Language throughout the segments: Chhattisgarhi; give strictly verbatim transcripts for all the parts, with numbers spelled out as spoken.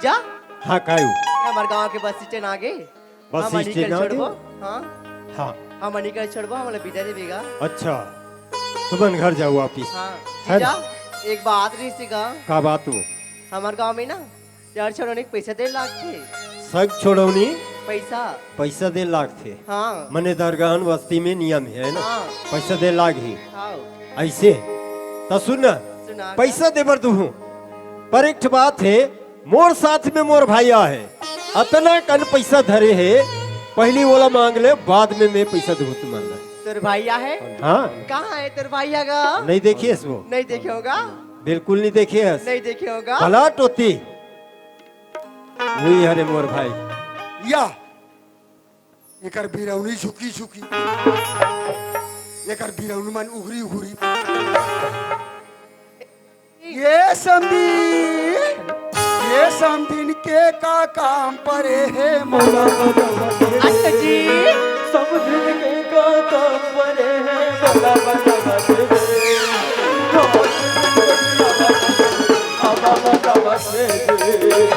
जा। हाँ, कायू? हमर गांव के बस स्टैंड आगे। बस हमन स्टैंड निकल आगे? छोड़बो। हाँ। हाँ। हमन निकल छोड़बो, हमला बिदा देबे गा। अच्छा, तुमन घर जाओ वापिस। हाँ। है ना? जीजा, एक बात रहिस गा। का बात वो? हमर गांव में ना, सग छोड़ौनी के पैसा दे लागथे। सग छोड़ौनी? पैसा। पैसा दे लागथे। हाँ। मने दरगहन बस्ती में नियम हे, है ना? हाँ। पैसा दे लागही। हाँ। ऐसे? त सुन ना, सुना का? पैसा दे बर दुहूं, पर एक ठो बात हे, मोर साथ में मोर भइया हे, अतना कन पैसा धरे हे, पहिली ओला मांग ले, बाद में मैं पैसा दुहूं तुमन ला। तोर भइया हे? हाँ। कहाँ हे तोर भइया गा? नहीं देखे हस वो? नहीं देखे होगा? बिल्कुल नहीं देखे हस। नहीं देखे होगा? भला टोती। वही हरे मोर भाई। या, एकर बिरौनी झुकी झुकी, एकर बिरौनी मन उघरी उघरी। ये समधी, ये समधिन के का काम परे हे मोला बता दे। अच्छा जी। समधिन के का काम परे हे मोला बता दे। अब बता दे।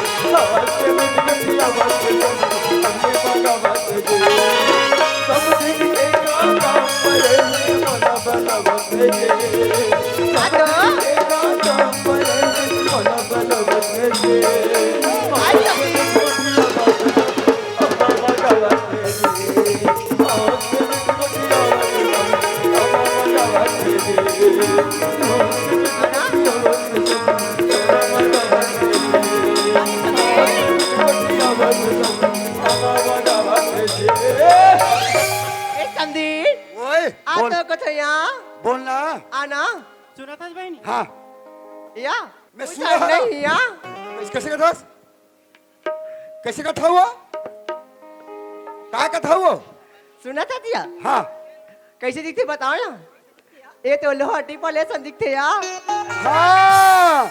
ए, समधी। ओए, आ बोल। तो कथैया। बोल ना। आना। सुनत हस बहिनी? हाँ। या? मैं पूछा सुना नहीं या? कैसे, कैसे कथस? कैसे कथा हुआ? का कथा हुआ? सुनत हस या? हाँ। कैसे दिखथे बताओ ना। ए तो लोहटी पले सन दिखथे या। हाँ।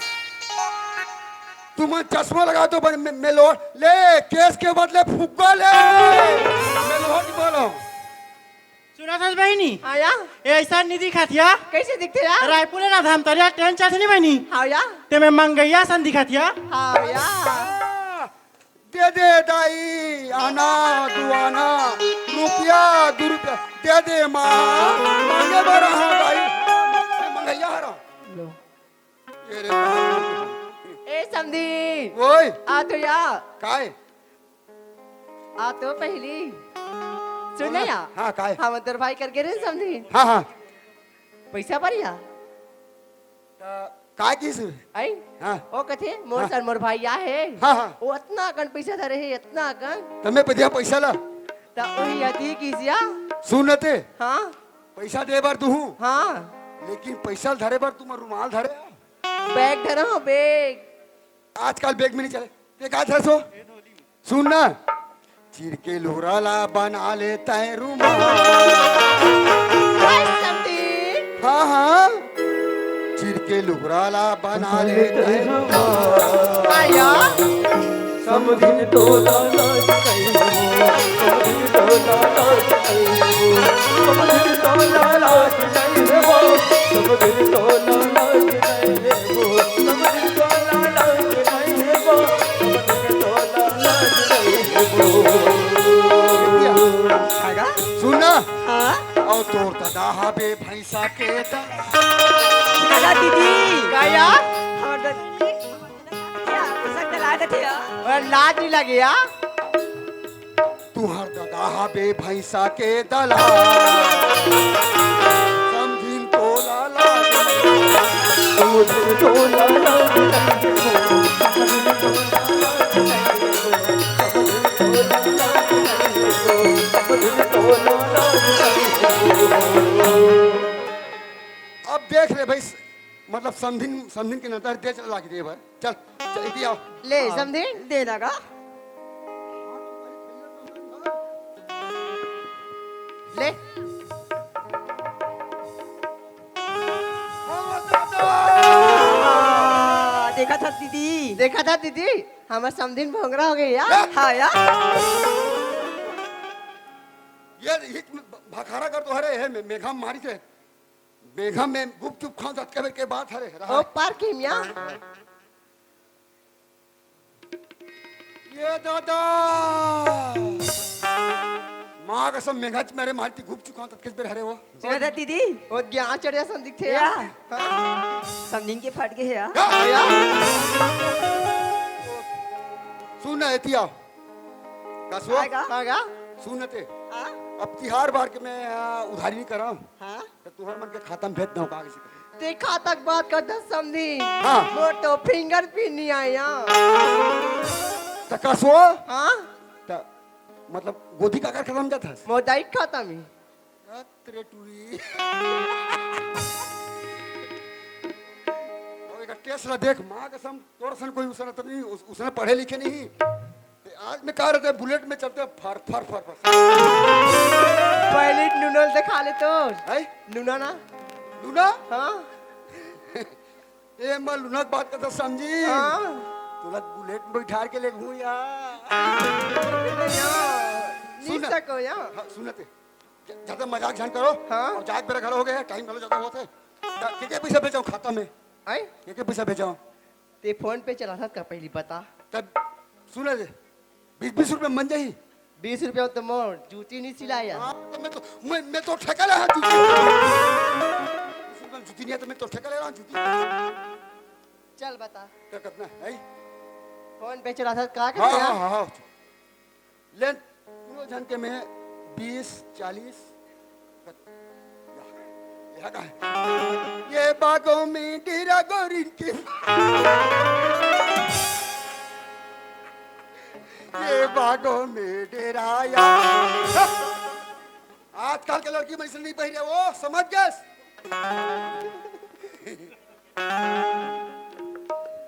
तुमन चश्मा लगा तो बन, मैं, मैं लोहट, ले, केस के बदले फुग्गा ले। मैं लोहटी पले हंव। सुनत हस बहिनी? हाँ या। ए ऐसा नहीं दिखत या। कैसे दिखथे या? रायपुर ले ना धमतरिया ट्रेन चलथे नहीं बहिनी? हाँ या। ते में मंगैया सन दिखत या। हाँ या। दे दे दाई, आना, दू आना, रुपया, दू रुपया, दे दे माँ, मांगे बर हाँ दाई, मैं मंगैया हरा। लो। ए रे माँ। ए समधी। ओए। आ तो या। काय? आ तो पहली। सुन ना या। हाँ, काय? हम तोर भाई करके रे समधी। हाँ, हाँ। पैसा पर या। त काय किस? आई? हाँ। ओ कथे, मोर हाँ। सर मोर भाई आ हे। हाँ, हाँ। वो अतना अकन पैसा धरे हे, अतना अकन। त मैं पदिया पैसा ला। त वही अति किसिया। सुन न ते। हाँ। पैसा दे बर दुहूं। हाँ। लेकिन पैसा धरे बर तुमन रुमाल धरे। बैग धरा हो, बैग। आजकल बैग में नहीं चले। ते का धरसो? सुन ना, चीर के लुगरा ला बना ले तैं रुमाल। हाँ, हाँ। चीर के लुगरा ला बना ले तैं रुमाल। आया। समधिन तोला लाज नहीं हो, समधिन तोला लाज नहीं हो, समधिन तोला लाज नहीं हो, समधिन तोला लाज नहीं हो। सुन ना। हाँ? अउ तोर ददा हबे भैंसा के द- ददा दीदी। का या? हमर ददा दीदी, हमर ददा के भैंसा के दलाल रथे या। अरे लाज नहीं लगे या? तुहर ददा हबे भैंसा के दलाल। समधिन तोला लाज। समधिन तोला लाज। अब देख रे भाई, मतलब समधिन, समधिन के नजर दे चला लागी दे भाई। चल, चल, इधर आओ। ले, हाँ। समधिन। दे दागा। ले। हाँ, देखा था दीदी। देखा था दीदी, हमर समधिन भोंगरा हो गई यार। हाँ यार। ये हित में भ-, भखारा कर तो हरे है, मे-, मेघा मारी थे। मेघा में गुपचुप खाओ, जतके बेर के बात हरे, रहा ओ है। पार किमिया। हाँ, हाँ। ये दादा, माँ कसम, मेघा च मेरे मारती घूप चुका हूँ, तब किस बेर हरे वो? सुना था दीदी? वो ज्ञान चढ़िया सन दिखते या। यार। हाँ। समझिन के फट गए यार। या, या। सुन ना, एती आओ। कसो? आएगा? आएगा? सुन ना ते। हाँ? अब तिहार बार के मैं, आ, उधारी नहीं करा। हाँ? त तुहर मन के खाता में भेज दंव का किसी का? ते खाता के बात करत हस समधी। हाँ। मोर तो फिंगर प्रिंट नहीं आया। त कसो? हाँ? त मतलब गोदी काकर खाता में जात हस? मोर दाई के खाता में। अत रे टूरी। अब एक टेस्ट ला देख, माँ कसम, तोर सन कोई उसने तो नहीं, उस-, उसने पढ़े लिखे नहीं। ते आज मैं कहा रहते बुलेट में चलते फर, फर, फर, फर। पहले नूनल दिखा ले तो। है? नूना ना? लूना? हाँ। ए, मैं लूना के बात करता समझी। हाँ। तुला बुलेट में बैठार के ले घूम यार। नहीं सुन ना। सको यार। हाँ, सुन ना ते। ज-, ज्यादा मजाक झन करो। हाँ। अब जात बेरा घलो हो गया है, टाइम घलो ज्यादा होत है। त-, के, के पैसा भेजाऊँ खाता में? आए? के, के पैसा भेजाऊँ? ते फोन पे चलाथस का पहली बता? तब सुन ना दे, बीस बीस रुपया मन जाही। बीस रुपया तो मोर जूती नहीं सिलाया। हाँ, तो मैं तो, मैं, मैं तो ठेका ले रहा जूती। बीस रुपया में जूती नहीं है तो मैं तो ठेका ले रहा हूँ जूती। चल बता। क्या करना है? फोन पे चलाथस का हाँ, करना? हाँ, हाँ, हाँ। लेन, तीनों झन के में बीस, चालीस, ये का है? ये बागों में डेरा गोरी के, ये बागों में डेरा यार। आजकल के लड़की मन अइसन नहीं पहिरे, वो समझ गए?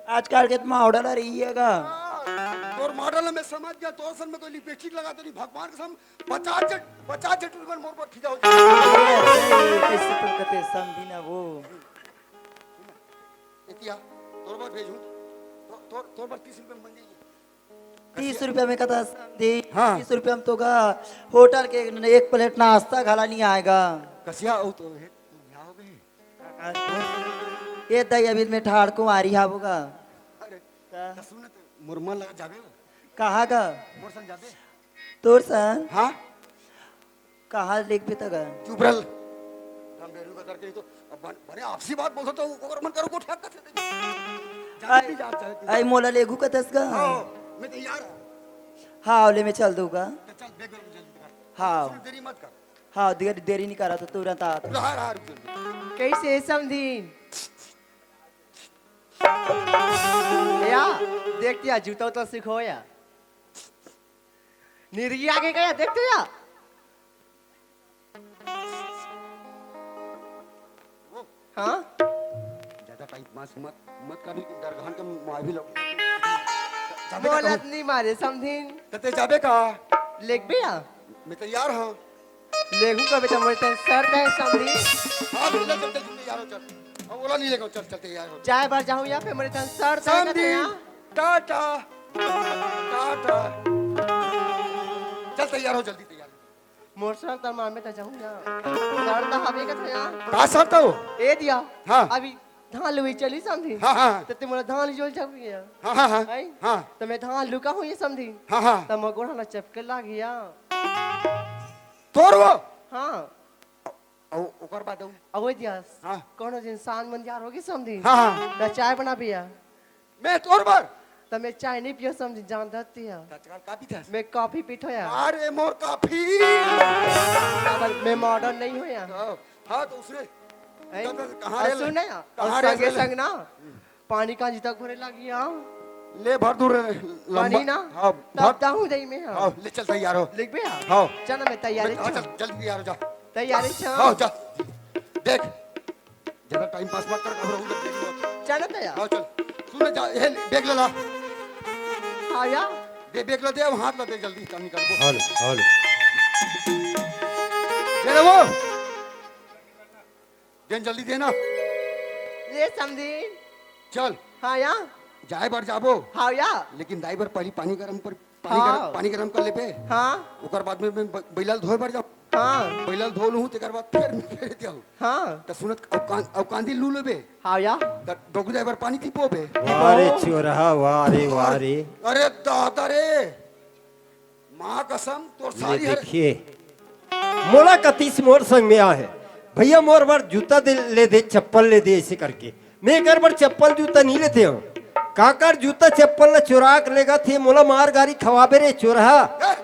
आजकल के तो मॉडल रही है गा। हाँ, तोर मॉडल में समझ गया, तोर सन में कोई लिपस्टिक लगा तो नहीं, भगवान कसम, पचास झन, पचास झन टूरी मन मोर पर खिजा हो जाए। ए, ए, कैसे तुम कहते समझी ना वो। एतिया, तोर बर भेजूं, तो, तोर, तोर बर तीस रुपया में बन जाएगी। तीस रुपया में कहता समझी, हाँ। तीस रुपया में तो गा, होटल के एक, एक प्लेट नाश्ता घला नहीं आएगा। कसिया, वो तो है, यहाँ हो गए। ये दई अभी मैं ठाड़ कुंवारी हावोगा। अरे, का? त सुन त, मोर मन लगा जाबे वो। कहाँ गा? मोर संग जाबे। तोर संग? हाँ। कहाँ लेगबे त गा? चुप रह। हम बेरू का करके नहीं तो, अब बन-, बने आपसी बात बोलते तो ओकर मन करो को ठेक कर दे। जाने आई, नहीं जात, जाने नहीं आई जात। मोला लेगू कतस गा? हाँ, मैं तैयार हूँ। हाँ, ले मैं चल दूंगा। तो चल, बेग में जल्दी कर। हाँ। सुन, देरी मत कर। हाँ, देर, देरी नहीं करा तो तुरंत आ। रहा, रहा, रुक, रुक। कैसे समझी? या, देखते या, जूता उता सीखो या। निरगी आगे गया, देखते या। हाँ? ज्यादा टाइम पास मत, मत कर, नहीं तो दरगहन के मार भी लग। जाबे का बोलत कहूँ? नहीं मारे, समझिन। त ते जाबे का? लेगबे या? मैं तैयार हूँ। लेगू कबे त मोर तन शर्त है, समझिन। हाँ, बिल्कुल, चल, चल, चल, तैयार हो, चल। अब ओला नहीं लेगा, चल, चल, तैयार हो। जाए बार जाऊँ या फिर मोर तन शर्त है, समझिन। कहते हैं। टाटा, टाटा। चल, तैयार हो, जल्दी तैयार हो। मोर शर्त मार में त जाऊँ या। शर्त हवे का था या? का शर्त हो? ए दिया। हाँ। अभी धान लुई चली समझी। हाँ, हाँ। त ते मोला धान जोल जाऊँ या। हाँ, हाँ, हाँ। आई? हाँ। त मैं धान लुका हूँ ये समझी। हाँ, हाँ। त मोर गोड़ ला चपके लाग गया। तोर वो? हाँ। औ-, ओकर बाद औ? अवै दिया। हाँ। कोनो दिन सांझ मंझार होगी समझी। हाँ, हाँ। त चाय बना पिया। मैं तोर बर। त मैं चाय नहीं पियो समझी, जान दत्ती है। त आजकल का पीथस? मैं कॉफी पीथो या। अरे मोर कॉफी। काबर मैं मॉडर्न नहीं हो या। हाँ, हाँ, तो उसने। ऐ, कहाँ और रे सुन ले? ना, कहाँ और रे संगे ले? संग ना, हम्म। पानी कांजी तक भरे लागी, हाँ। ले भर दूर रे, लंबा। पानी ना? हाँ, तब भर। ताहू दई में, हाँ। हाँ, ले चल तैयार हो। लिख बे, हाँ। हाँ। चल मैं तैयारी मैं, हाँ, चल। चल, जल्दी तैयार हो जा। तैयारी चल। हाँ, जा। देख, ज्यादा टाइम पास मत कर, घबराऊ जब देख लो। चल ना तैयार। हाँ, चल। सुन ना, जा, ये बैग ले ला। हाँ या। दे, बैग ला दे, अब हाथ ला दे, जल्दी, चल निकल को। Hello, hello. दे रे वो। देन जल्दी देना। ये समझी। चल। हाँ या। जाए बर जाबो। हाँ या। लेकिन दाई बर पहली पानी गरम पर, पानी हाँ। गरम, पानी गरम कर ले पे। हाँ। ओकर बाद में मैं ब-, बैला ल धोए बर जाऊँ। हाँ। पहिला धो लूँ, तेकर बाद फेर, फेर देहूँ। हाँ। त सुनत, अउ कां-, अउ कांदी लू लेबे। हाँ या। त डोकरी बर पानी टिपोबे। वाह रे छोरहा, वाह रे, वाह रे। अरे दादा रे, माँ कसम, तोर ये सारी हर देखिए, मोला कतिस मोर संग में आहे, भैया मोर बर जूता दे, ले दे, चप्पल ले दे, ऐसे करके। मैं एकर बर चप्पल जूता नहीं लेते हूँ। काकर जूता चप्पल ला चुरा के लेगथे, मोला मार गारी खवाबे रे छोरहा। ए,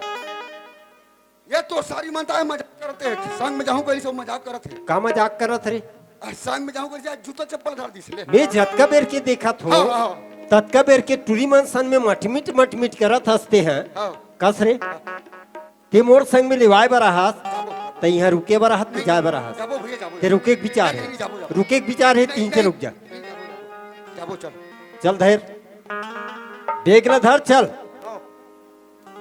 ये तो सारी मनता है, मजाक करत हे। संग में जाहूँ कहिस, सब मजाक करत हे। का मजाक करत रे? आ, संग में जाहूँ कहिस, जूता चप्पल धर दिस ले। मैं जतका बेर के देखत हों, हाँ, हाँ। ततका बेर के टूरी मन संग में मटमिट मटमिट करत हंसते हैं। हाँ। कस रे? ते मोर संग में लेवाय बर आहस, जाबो। त इहाँ रुके बर आहस, नहीं, जाय बर आहस। जाबो भैया, जाबो, ते जाबो। रुके के विचार नहीं, हे। नहीं, जाबो, जाबो। रुके के विचार हे, नहीं, तीन से नहीं, रुक जा। नहीं, जाबो, जाबो। जाबो, चल। चल धर। बेग ला धर, चल। हाँ।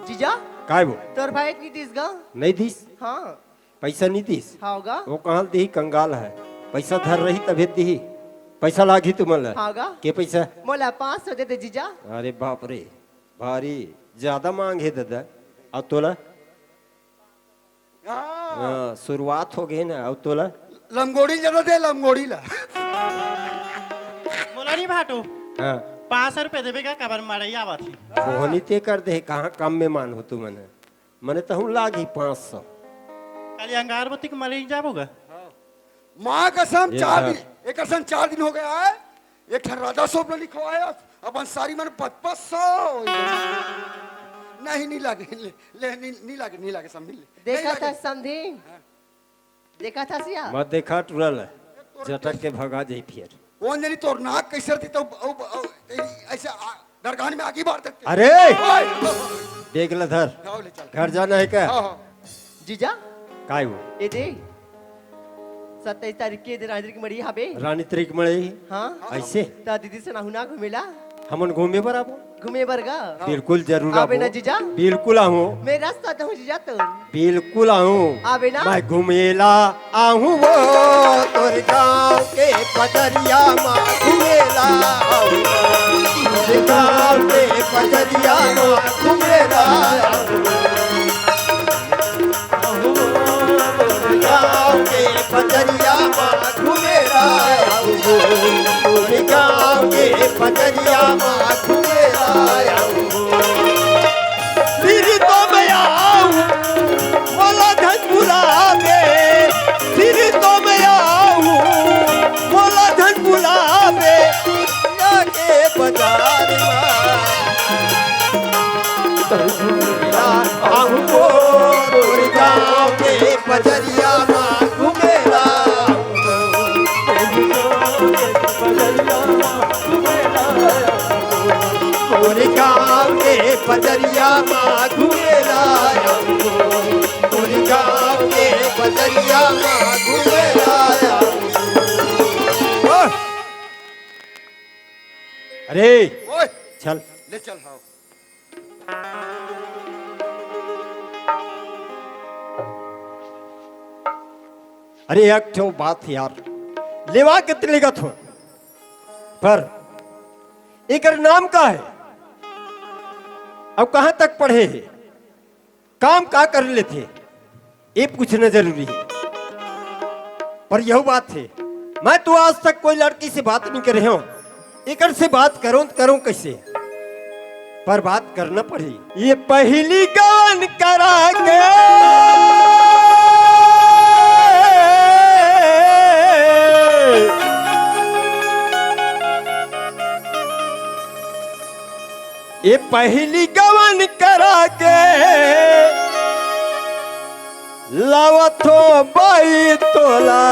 जीजा, काय वो? तोर भाई इतनी दिस गा? नहीं दिस। हाँ। पैसा नहीं दिस। हाँ गा। वो कहाँ दिही, कंगाल है। पैसा धर रही तभे दिही। पैसा लागी तुमन ला। हाँ गा। के पैसा? मोला पाँच सौ दे दे जीजा। अरे बाप रे, भारी ज्यादा मांग हे दादा। अउ तोला? हाँ। हाँ, शुरुआत हो गई ना। अउ तोला? लंगोड़ी ज्यादा दे, लंगोड़ी ला। मोला नहीं भाटो। हाँ। पाँच सौ रुपया देबे का, काबर मड़ई आवत ही। मोहनी ते कर दे, कहाँ कम में मान हो तुमन। मने तहूँ लागी पाँच सौ। काली अंगार बत्ती के मड़ई जाबो गा? माँ कसम, ये चार यार। दिन, एक असन चार दिन हो गया है। एक ठन राजा सोप ला लिखवाया, अपन सारी मन पचपच सौ। नहीं, नहीं लागे, ले, ले, नहीं, नहीं लागे, नहीं लागे, समझी ले। देखा नहीं था लागे। समधी? हाँ। देखा था सिया? मत देखा टुरा ला, झटक के भगा जाई फिर। कौन जानी तोर नाक कैसे रहती तो, ओ, ओ, ऐसे आ, दरगाह में आगी बार देते। अरे! ओए! बेग ला धर। आओ ले चल। घर जाना है क्या? हाँ, हाँ। जीजा? काय हो? ए दे। सत्ताईस तारीख के दे रानी तरी के मड़ई हाबे। रानी तरी के मड़ई? हाँ। ऐसे? त दीदी से नाहू ना घूमेला? हमन घूमे बर आबो। घूमे बर गा? बिल्कुल जरूर आबे आबो। ना जीजा? बिल्कुल आहूँ। मैं रास्ता दहूँ जीजा तो। बिल्कुल आहूँ। आबे ना? मैं घूमेला आहूँ वो तोर गाँव के पदरिया मा घूमेला आहूँ। तोर गाँव के पदरिया मा घूमेला आहूँ। गाँव के पदरिया मा घूमेला आहूँ। तोर गाँव के पदरिया मा घूमेला आहूँ। फिर तो मैं आऊँ, मोला झन भुलाबे। फिर तो मैं आऊँ, मोला झन भुलाबे। दुनिया के बाजार मा। आऊँ वो तोर गाँव के बजरिया मा घूमेला। तोर गाँव के बजरिया मा घूमेला। तोर गाँव के बजरिया मा घूमेला। अरे, ओए, चल। ले चल, हाँ। अरे, एक ठो बात यार, लेवा के त लेगत हो, पर एकर नाम का है? अब कहाँ तक पढ़े है? काम का कर लेथे, ये पूछना जरूरी है। पर यह बात है, मैं तो आज तक कोई लड़की से बात नहीं करे हूँ, एकर से बात करूँ तो करूँ कैसे? पर बात करना पड़ी। ये पहली गान करा के ये पहली गवन करा के लावत हो बाई तोला।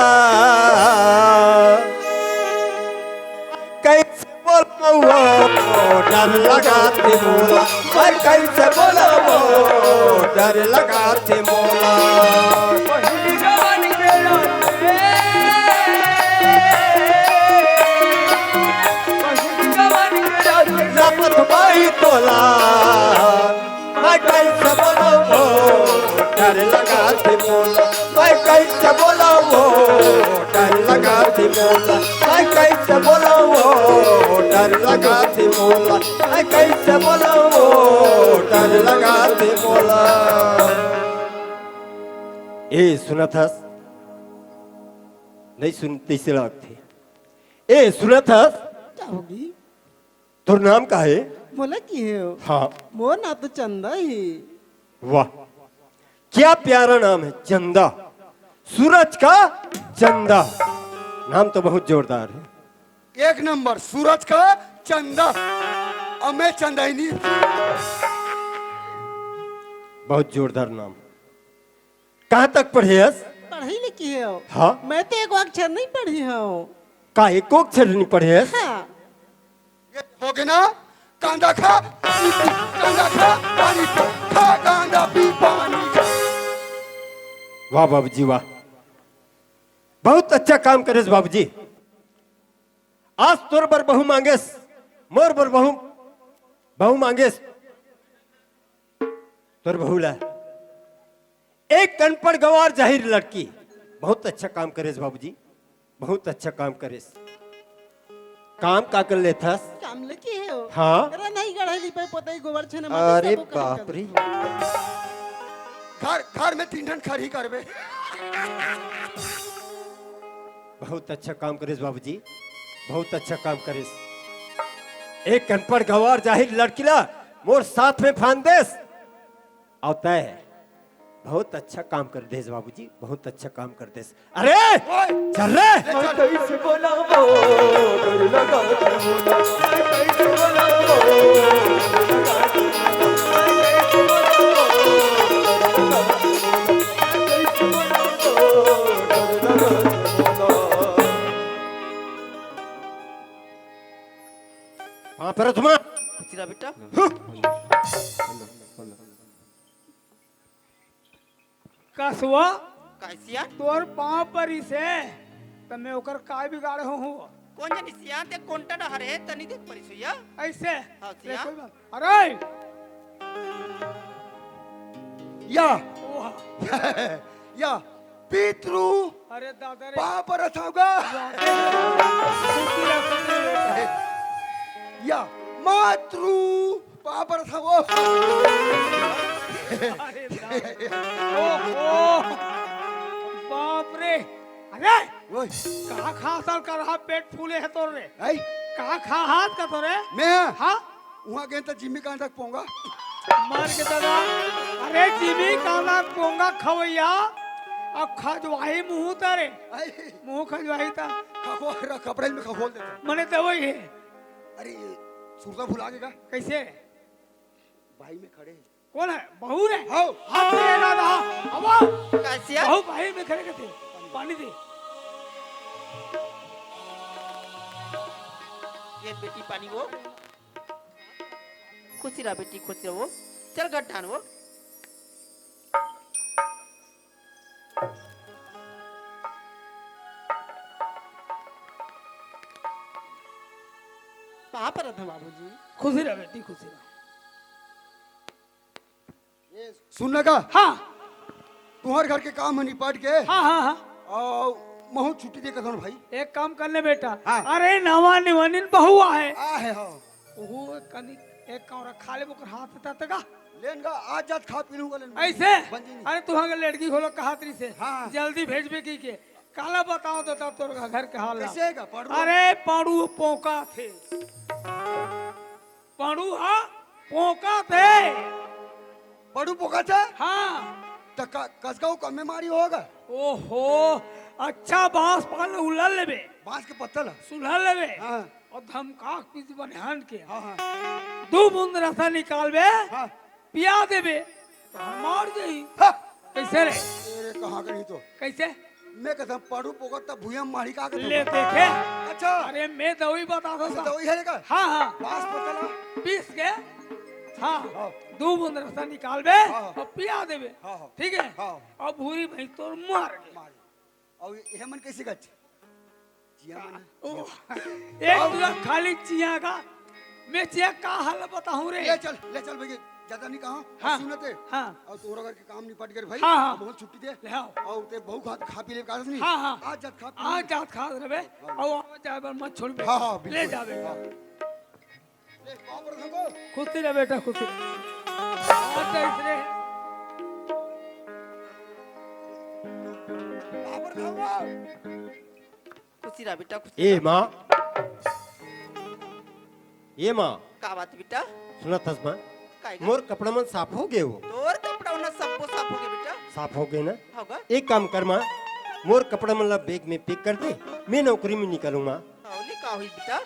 कैसे बोलबो, डर लगाथे मोला, मैं कैसे बोलबो, डर लगाथे मोला। लावत बाई तोला, मैं कैसे बोलबो, डर लगाथे मोला, मैं कैसे बोलबो, डर लगाथे मोला, मैं कैसे बोलबो, डर लगाथे मोला, मैं कैसे बोलबो, डर लगाथे मोला। ए, सुनत हस? नहीं सुन, तइसे लागथे। ए, सुनत हस? का होगे? तोर नाम का हे? मोला किहे हो? हाँ। मोर नाम तो चंदा हे। वाह, क्या प्यारा नाम है, चंदा। सूरज का चंदा। नाम तो बहुत जोरदार है। एक नंबर, सूरज का चंदा। अउ मैं चंदा ही नहीं। बहुत जोरदार नाम। कहाँ तक पढ़े हस? पढ़ई ले किहे हो? हाँ। मैं तो एको अक्षर नहीं पढ़े हंव। का एको अक्षर नहीं पढ़े हस? हाँ। ये होगे ना, कांदा खा, पी, पी, कांदा खा, पानी पी, खा कांदा पी, पानी खा। वाह बाबूजी, वाह, बहुत अच्छा काम करेस बाबूजी। आज तोर बर बहू मांगेस, मोर बर बहू, बहू मांगेस, तोर बहू ला। एक अनपढ़ गंवार जाहिर लड़की। बहुत अच्छा काम करेस बाबूजी, बहुत अच्छा काम करेस। काम का कर लेथस? काम ले किहे हो? हाँ। रंधई गढ़ई लिपई पोतई गोबर छेना माटी अरे सबो काम बाप कर रे। घर, घर में तीन ठन खरही करबे। बहुत अच्छा काम करेस बाबूजी, बहुत अच्छा काम करेस। एक अनपढ़ गंवार जाहिर लड़की ला मोर साथ में फांद देस। अउ तैं बहुत अच्छा काम कर देस बाबूजी, बहुत अच्छा काम कर देस। अरे, ओए! चल रे। ले चल। कैसे बोलावो, डर लगा के बोलावो, कैसे बोलावो, डर लगा के बोलावो, कैसे बोलावो, डर लगा के बोलावो। पाँव परत हंव। खुशी रह बेटा। हम्म। कसवा, काय सियान? तोर पाँव परिस हे, त मैं ओकर काय बिगाड़े हंव? कोन जनी सियान, ते कोंटा डहर हे, तनी देख परिस होही। अइसे? हाँ, ले सियान। कोई बात। अरे! या। वाह। या। पितृ। अरे दादा रे। पाँव परत हंव गा। वाह। या। मातृ। पाँव परत हंव। अरे बाप। ओहो। बाप रे। अरे, ओए। का खाथस करा, पेट फूले हे तोर रे? आई? का खाथस का तोर रे? मैं? हाँ? उहाँ गेन त जिमी कांदा के पोंगा। मार के दादा। अरे, जिमी कांदा के पोंगा खवइया। अब खजवाही मुँह तरे। आई। मुँह खजवाही त। खखोल, कपड़ा में खखोल देता। मने दवाई हे। अरे, सुरता भुला गे का? कइसे? भाई में खड़े हे। कोन हे? बहू रे? हव। हाथ में ला रहा। अब का सियान? बहू बाहिर में खड़े कथे। पानी दे। ये बेटी पानी वो। खुशी रह बेटी, खुशी रह वो। चल गट्ठान वो। पाँव परत हंव बाबूजी। खुशी रह बेटी, खुशी रह। सुन ना का? हाँ। तुंहर घर के काम ह निपट के। हाँ, हाँ, हाँ। अउ महूँ छुट्टी दे कथन भाई। एक काम कर ले बेटा। हाँ। अरे नवा निवानिन बहू आहे। आहे, हाँ। ओहू कनी एक कौरा खा ले ओकर हाथ ततगा। लेन गा, आज जात खा पी लूंगा लेन। अइसे? बन जी नहीं। अरे तुंहर लड़की घलो कहत रहिसे। हाँ। जल्दी भेजबे कहिके। काला बतावंव त तोर घर के हाल ला। कइसे हे गा, पड़ू? अरे पड़ू पोंकाथे। पड़ू हा पोंकाथे। पड़ू पोंकाथे? हाँ। त का, कस गा वो कमे मारी होगा? ओहो, अच्छा बांस पान उलर लेबे। बांस के पत्ता ला? सुलर लेबे। हाँ। अउ धमका के पीछे बनिहान के। हाँ, हाँ। दू बूंद रसा निकालबे। हाँ। पिया देबे, त मर जाही। हाँ। कइसे रे? अरे, कहाँ गई तो? कइसे? मैं कहत हंव, पड़ू पोंकाथे त भुइयां माढ़ही का कहत हंव? ले देखे। अच्छा। अरे, मैं दवाई बताथंव। अच्छा, दवाई हे का? हाँ, हाँ। बांस पत्ता ला? पीस के, हाँ, हाँ। दू बूंद रसा निकालबे, हाँ, हाँ। अउ पिया देबे। हाँ, हाँ। ठीक हे? हाँ। अउ भूरी भैंस तोर मर गे। मर गे। अउ ये मन कइसे गच? चियां मन। ओ, एक तुला खाली चियां का, मैं चियां का हाल बताहूं रे। ले चल, ले चल भैया, ज्यादा नहीं कहा। हाँ, सुनते। हाँ। अउ तोहर घर के काम निपट गे भाई। हाँ, हाँ। अब छुट्टी दे। ले आओ। अउ ते बहू खा, खा पी ले का नहीं? हाँ, हाँ। आज जात खा पी आज ले। जात खा रे बे। हाँ। अउ आवे जाए बर मत छोड़ बे। हाँ, हाँ, बिल्कुल। ले जाबे। हाँ। ले, पाँव परत हंव। खुशी रह बेटा, खुशी रह। आज जाइस रे। तेरा बेटा कुछ ए माँ, ए माँ। का बात बेटा? सुनत हस माँ? काय गा? मोर कपड़ा मन साफ हो गे हो। तोर कपड़ा मन सब्बो साफ हो गे बेटा। साफ हो गे ना? होगा। एक काम कर माँ, मोर कपड़ा मन ला बैग में पैक कर दे, मैं नौकरी में निकलूँ माँ। हौली का होई बेटा?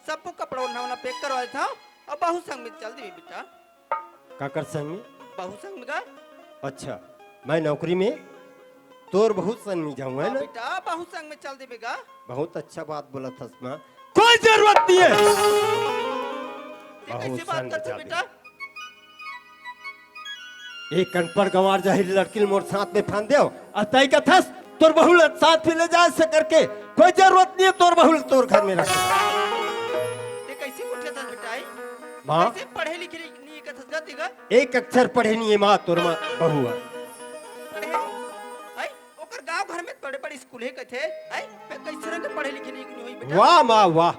सब्बो कपड़ा मन ला पैक करवा देथव, अउ बहू संग में चल देबे बेटा। काकर संग में? बहू संग में गा। अच्छा, मैं नौकरी में तोर बहू संग में जाहूँ, है हाँ ना? बेटा, बहू संग में चल देबे गा। बहुत अच्छा बात बोलत हस माँ, कोई जरूरत नहीं है। ते बहू कैसे बात संग करत हस जाबे। बेटा? एक अनपढ़ गंवार जाहिल लड़की ल मोर साथ में फांद देव, अउ तैं कथस तोर बहू ल साथ में ले जाए से करके, कोई जरूरत नहीं है तोर बहू ल तोर घर में रखे। ते कैसे उठे थस बेटा? माँ। कैसे पढ़े लिखे नहीं कथस गा ते गा? एक अक्षर पढ़े नहीं है माँ, तोर माँ बहू है। पढ़े? आई, ओकर गांव घर में बड़े बड़े स्कूल है कथे, आई, मैं कैसे रंग पढ़े लिखे नहीं, नहीं हुई बेटा? वाह माँ, वाह।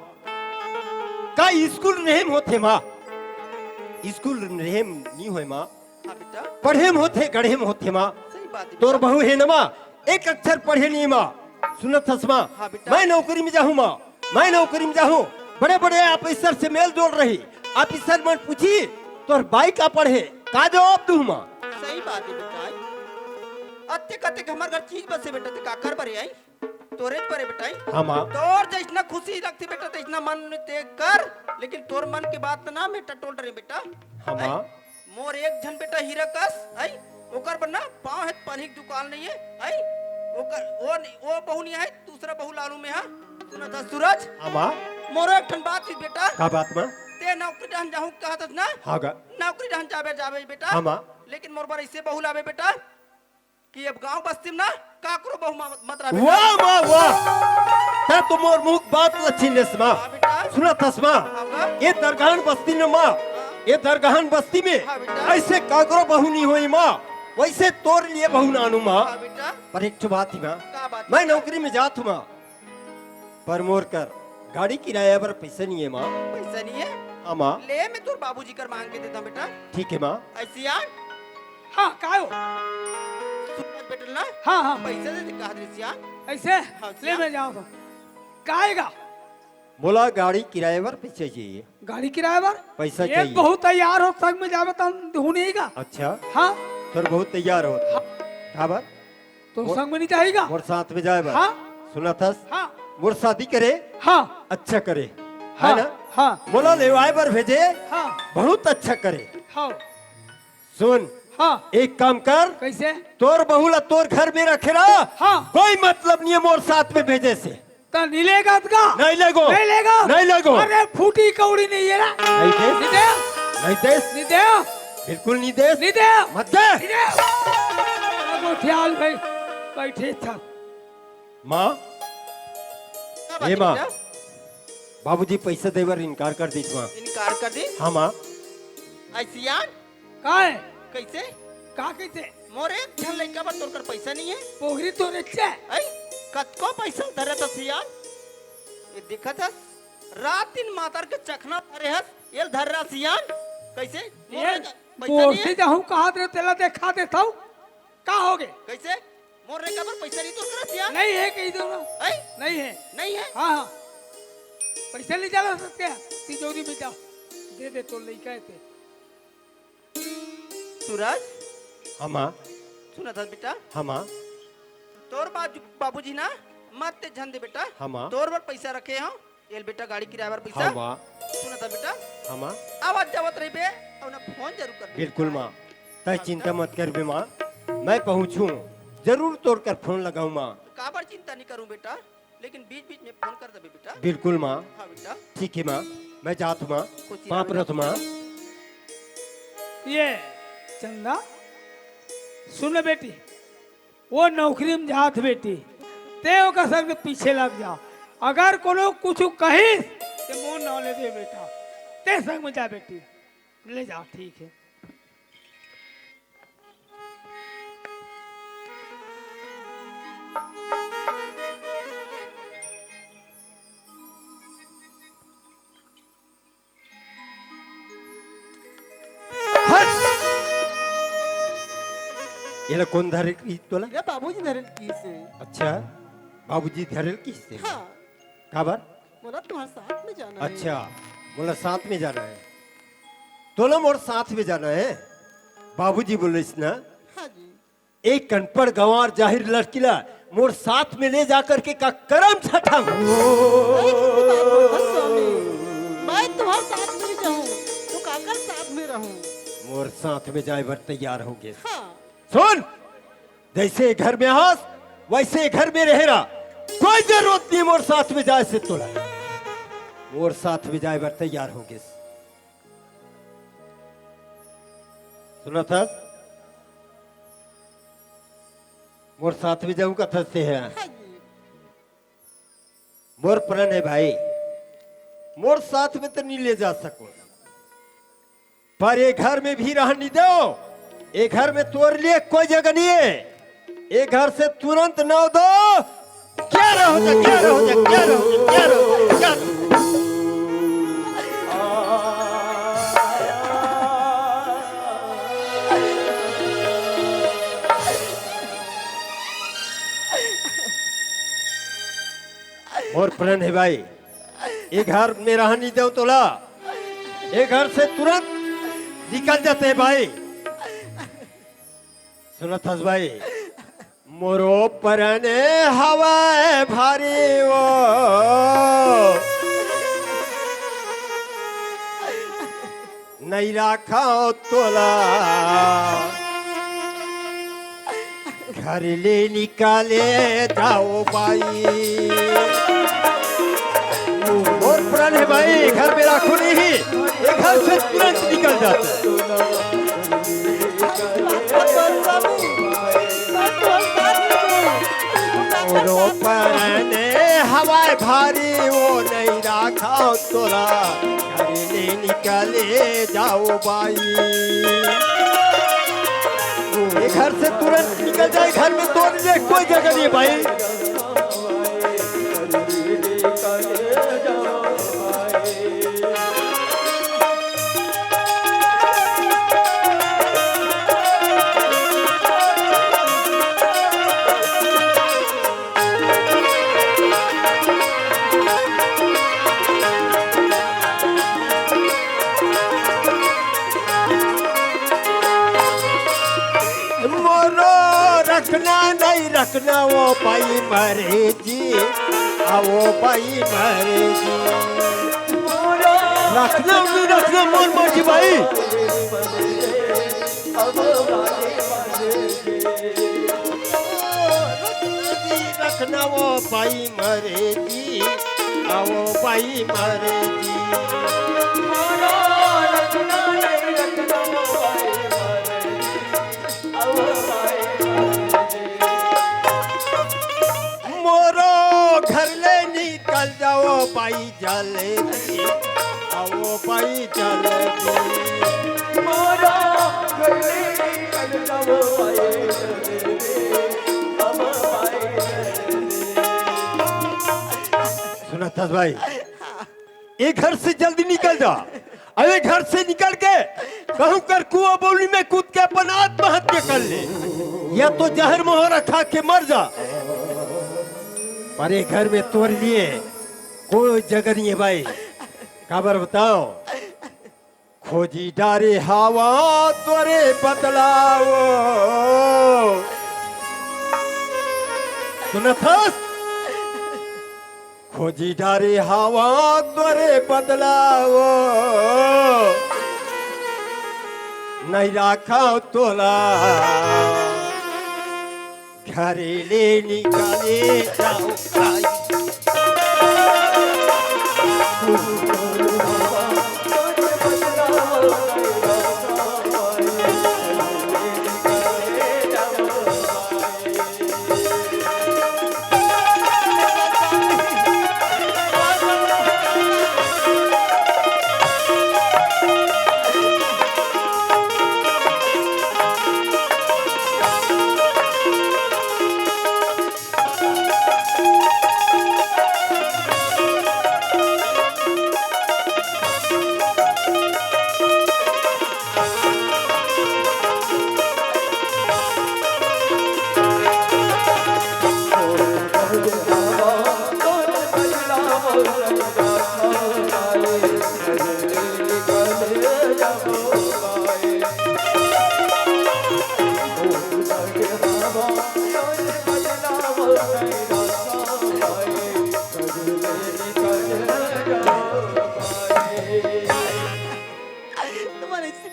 का स्कूल रहेम होथे माँ? स्कूल रहेम नहीं होय माँ। हाँ बेटा। पढ़ेम होथे, गढ़ेम होथे माँ। सही बात है तोर बेटा। बहू है न माँ, एक अक्षर पढ़े नहीं माँ। सुनत हस माँ? हाँ बेटा। मैं नौकरी में जाहूँ माँ, मैं नौकरी में जाहूँ। बड़े बड़े ऑफिसर से मेल जोल रही, ऑफिसर मन पूछी तोर बाई का पढ़े, का जवाब दूँ माँ? सही बात है बेटा। अत्ते कत्ते के हमर घर चीज बसे बेटा, ते का कर बरे आई? तोरे बरे बेटा आई। हाँ माँ। तोर जैसना खुशी लगथे बेटा, तैसना मन में ते कर, लेकिन तोर मन के बात ना मैं टटोल रही बेटा। हाँ माँ। आई? मोर एक झन बेटा हीरा कस, आई, ओकर बर ना पाँव हे त पनही के दुकाल नहीं है, आई, ओकर, वो नहीं, वो बहू नहीं है, दूसरा बहू लानहूँ मैं हा। सुनत हस सूरज? हाँ माँ। मोर एक ठन बात ही बेटा। का बात माँ? ते नौकरी डहन जाहूँ कहत हस ना? हाँ गा। नौकरी डहन जाबे, जाबे बेटा। हाँ माँ। लेकिन मोर बर ऐसे बहू लाबे बेटा, कि अब गांव बस्ती में ना काकरो बहू मा-, मत रहबे। वाह, वाह, वाह। तैं तो मोर मुंह बात ल छीन लेस माँ। हाँ बेटा। सुनत हस माँ? हाँ बा। ये दरगाहन बस्ती में माँ, हाँ। ये दरगाहन बस्ती में हाँ बेटा। ऐसे काकरो बहू नहीं होई माँ, वैसे तोर लिए बहू लानहूँ माँ। हाँ बेटा। पर एक ठो बात ही माँ, का बात मैं है? नौकरी में जात हूँ माँ, पर मोर कर गाड़ी किराया बर पैसा नहीं है माँ। पैसा नहीं है? हाँ माँ। ले, मैं तोर बाबूजी कर मांग के देता हूँ बेटा। ठीक है माँ। ऐसी यार। हाँ, काय हो? सूरज बेटल ना? हाँ, हाँ। पैसा दे दे, कहा दे सियान। ऐसे? हाँ, ले सियान। मैं जाऊँ तो। काय गा? मोला गाड़ी किराया बर पैसा चाहिए। गाड़ी किराया बर? पैसा ये चाहिए। बहुत तैयार हो, संग में जाबे त हम हूँ नहीं गा। अच्छा। हाँ। तोर बहू तैयार हो। हाँ। काबर? तो मोर, संग में नहीं जाही गा? मोर साथ में जाए बर। हाँ। सुनत हस? हाँ। मोर शादी करे? हाँ। अच्छा करे। हाँ, है ना? हाँ। मोला लेवाए बर भेजे? हाँ। बहुत अच्छा करे। हाँ। सुन। हाँ। एक काम कर। कैसे? तोर बहू ला तोर घर में रखे रहा। हाँ। कोई मतलब नहीं है मोर साथ में भेजे से। त नहीं लेगा त का? नहीं लेगो। नहीं लेगा? नहीं लेगो। अरे फूटी कौड़ी नहीं है ना? नहीं देस। नहीं दे। नहीं देस। नहीं दे। बिल्कुल नहीं देस। नहीं दे। मत दे। नहीं दे। अब वो ख्याल भाई बैठे था। माँ। का बात ए है माँ। बेटा? बाबूजी पैसा देबर इनकार कर दीस माँ। इनकार कर दीस? हाँ माँ। ऐसी यार? काय? कैसे? का कैसे? मोर एक झन लइका बर तोर कर पैसा नहीं है? पोगरी तो रेचे। ऐ, कतको पैसा धरे त सियान। ये दिखत हस, रात दिन मातर के चखना धरे हस, एल धर रहा सियान। कैसे? मोर ये लइका पैसा नहीं बोलते है? जाहूँ कहा दे, तेला देखा देता हूँ। का हो गए? कैसे? मोर लइका बर पैसा नहीं तोर कर सियान? नहीं है कही दो ना। ऐ? नहीं है। नहीं है? हाँ, हाँ। पैसा ले जाला सकते हैं, तिजोरी में जाओ। दे दे तो लइका है ते। सूरज। हाँ माँ। सुनत हस बेटा? हाँ माँ। तोर बाजू, बाबूजी ना, मत ते झन दे बेटा। हाँ माँ। तोर बर पैसा रखे हंव, एल बेटा गाड़ी किराया बर पैसा। हाँ माँ। सुनत हस बेटा? हाँ माँ। आवत जावत रहिबे, अउ ना फोन जरूर करबे। बिल्कुल माँ, तैं हाँ चिंता बेटा। मत करबे माँ, मैं पहुँचहूँ, जरूर तोर कर फोन लगाहूँ माँ। काबर चिंता नहीं करूँ बेटा, लेकिन बीच बीच में फोन कर देबे बेटा। बिल्कुल माँ। हाँ बेटा। ठीक है माँ, मैं जात हूँ माँ। खुशी पाँव रहो। परत हूँ माँ। ये चंदा, सुन बेटी, वो नौकरी में जात बेटी, ते ओकर संग पीछे लग जा। अगर कोनो कुछ कहिस, ते मोर नाव ले दे बेटा, ते संग में जा बेटी, ले जा, ठीक है। हट! एला कोन धरे रहिस तोला? ये बाबूजी धरे रहिस हे। अच्छा, बाबूजी धरे रहिस हे? हाँ। काबर? मोला तुम्हारे साथ में जाना है। अच्छा, मोला साथ में जाना है। तोला मोर साथ में जाना है। बाबूजी बोलिस ना, हाँ जी। एक अनपढ़ गंवार जाहिर लड़की ला मोर साथ में ले जा करके का करम छठा। मैं तुम्हारे साथ में जाऊं, तो काकर साथ में रहूं? मोर साथ में जाए बर तैयार होगे। हाँ। सुन, जैसे घर में हस, वैसे घर में रहे रहा। कोई जरूरत नहीं मोर साथ में जाए से तोला। मोर साथ में जाए बर तैयार होगे। सुनत हस? मोर साथ में जाऊं कथस ते है। हाँ जी। मोर प्रण है भाई, मोर साथ में तो नहीं ले जा सको, पर ये घर में भी रहन नहीं दो। ये घर में तोर लिए कोई जगह नहीं है। ये घर से तुरंत नौ दो ग्यारह हो जा, ग्यारह हो जा, ग्यारह हो जा, ग्यारह हो जा, ग्यारह हो जा। मोर प्रण है भाई, ये घर में रहन नहीं दो तोला, ये घर से तुरंत निकल जाते हैं भाई। सुनत हस भाई, मोरो परने हवय भारी वो, नइ राखव तोला, घर ले निकाले जाओ बाई। मोर प्रण है भाई, घर में राखो नहीं, ये घर से तुरंत निकल जाते। मोरो परने हवय भारी, वो नइ राखव तोला, घर ले निकले जाओ बाई। ये घर से तुरंत निकल जाए, घर में तोर लिए कोई जगह नहीं भाई। मोरो रखना नहीं रखना वो भाई मरे जी, आ वो भाई मरे जी। रखना नहीं रखना मोर मर्जी भाई। रखना वो भाई मरे जी, आ वो भाई मरे जी। मोरो घर ले निकल जाओ भाई जल्दी, आ वो भाई जल्दी। मोरो घर ले निकल जाओ भाई जल्दी, आ वो भाई जल्दी। सुनत हस भाई, ये घर से जल्दी निकल जा। अरे घर से निकल के कहूं कर कुआं बावली में कूद के अपन आत्महत्या कर ले, या तो जहर मोहरा खा के मर जा। पर ये घर में तोर लिए कोई जगह नहीं है भाई। काबर बताओ? खोजी डारे हवा तोरे बदलाओ। सुनत हस? खोजी डारे हवा तोरे बदलाओ, नहीं राखव तोला, घर ले निकाले जाओ भाई।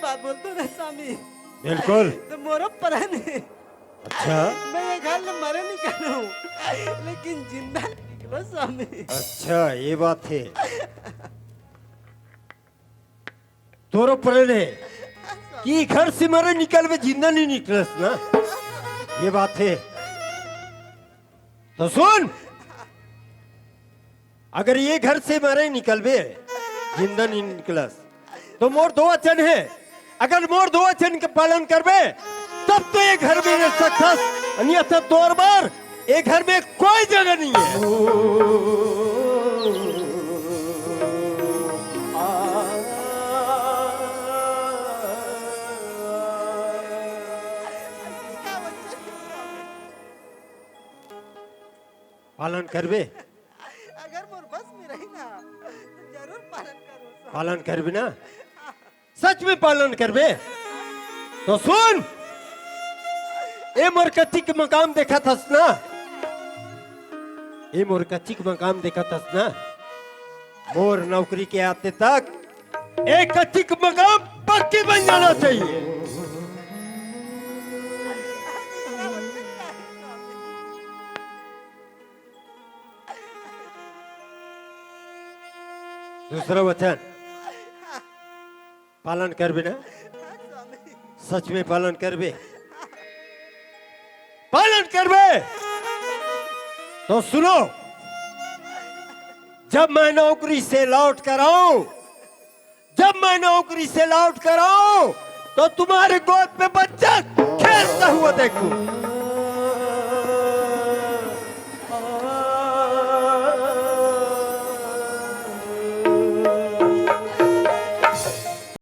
बात बोलतो ना स्वामी। बिल्कुल। तो मोरो प्रण हे। अच्छा। मैं ये घर ले मरे निकलूं, लेकिन जिंदा निकलो स्वामी। अच्छा, ये बात हे। तोरो प्रण हे कि घर से मरे निकलबे, जिंदा नहीं निकलस ना, ये बात हे। तो सुन, अगर ये घर से मरे निकलबे, जिंदा नहीं निकलस, तो मोर दो वचन हे। अगर मोर दो वचन के पालन करबे, तब तो ये घर में रह सकथस, अन्यथा तोर बर ये घर में कोई जगह नहीं हे। पालन करबे? अगर मोर बस में रही ना, तो जरूर पालन करूँ स्वामी। पालन करबे ना? सच में पालन करबे? तो सुन, ए मोर कच्ची के मकाम देखत हस ना, ए मोर कच्ची के मकाम देखत हस ना, मोर नौकरी के आते तक ए कच्ची के मकाम पक्की बन जाना चाहिए। दूसरा वचन पालन करबे ना? सच में पालन करबे? पालन करबे? तो सुनो, जब मैं नौकरी से लौट कर आऊं, जब मैं नौकरी से लौट कर आऊं, तो तुम्हारे गोद पे बच्चा खेलता हुआ देखूं।